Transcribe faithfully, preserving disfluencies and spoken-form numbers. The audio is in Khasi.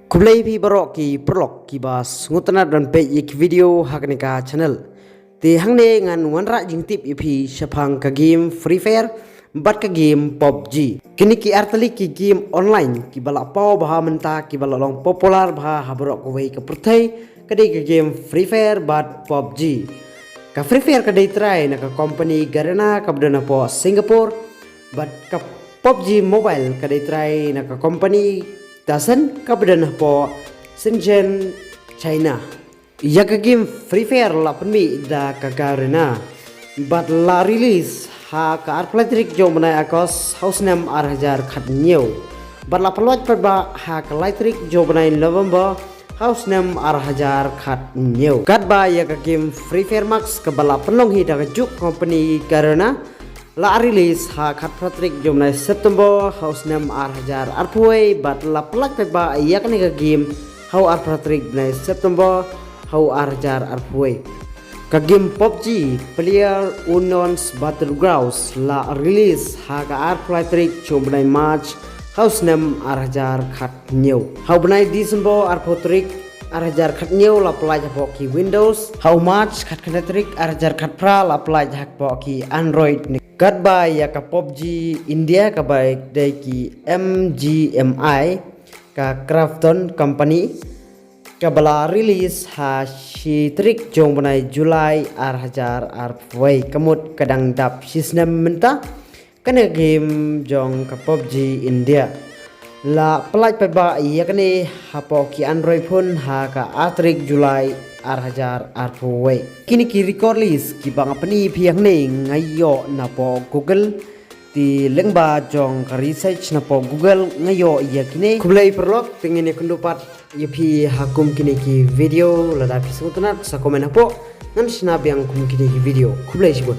Khublei phi baroh ki paralok kiba sngewtynnat ban peit ïa ki video ha kane ka channel. Te hangne ngan wanrah jingtip ïa phi shaphang ka game Free Fire bad ka game PUBG. Kine ki artylli ki game online kiba la paw bha mynta, kiba la long popular bha ha baroh kawei ka pyrthei, ka dei ka game Free Fire bad PUBG. Ka Free Fire ka dei trai na ka company Garena kaba don hapoh Singapore, bad ka PUBG Mobile ka dei trai na ka company Tencent kaba don hapoh Shenzhen, China. Ïa ka game Free Fire la pynmih da ka Garena bad la release ha ka arphew lai tarik jong bnai August ha u snem ar hajar khathynñiew, bad la pynlait paidbah ha ka lai tarik jong bnai November ha u snem ar hajar khathynñiew. Katba ïa ka game Free Fire Max kaba la pynlong hi da ka juk company Garena la release ha ka khatphra tarik jong bnai September ha u snem ar hajar arphew wei, bad la pynlait paidbah ïa kane ka game ha u arphew tarik bnai September ha u ar hajar arphew wei. Ka game PUBG, PlayerUnknown's Battlegrounds, la release ha ka arphew lai tarik jong bnai March ha u snem ar hajar khathynñiew. Ha u bnai December arphew tarik ar hajar khathynñiew la pynlait hapoh ki Windows. Ha u March khatkhyndai tarik ar hajar khatphra la pynlait hapoh ki Android. Katba ïa ka PUBG India kaba dei ki M G M I, ka Krafton Company, kaba la release ha shi tarik jong bnai July ar hajar arphew wei, ka mut ka dang dap shi snem mynta kane ka game jong ka PUBG India. La pynlait paidbah ïa kane hapoh ki Android phone ha ka ar tarik July ar hajar arphew wei. Kine ki record list kiba nga pyni ïa phi hangne nga ïoh napoh Google. Te lyngba jong ka research napoh Google nga ïoh ïa kine. Khublei paralok, te ngin ïakynduh pat ïa phi ha kum kine ki video. Lada phi sngewtynnat sa comment hapoh, ngan shna biang kum kine ki video. Khublei shibun.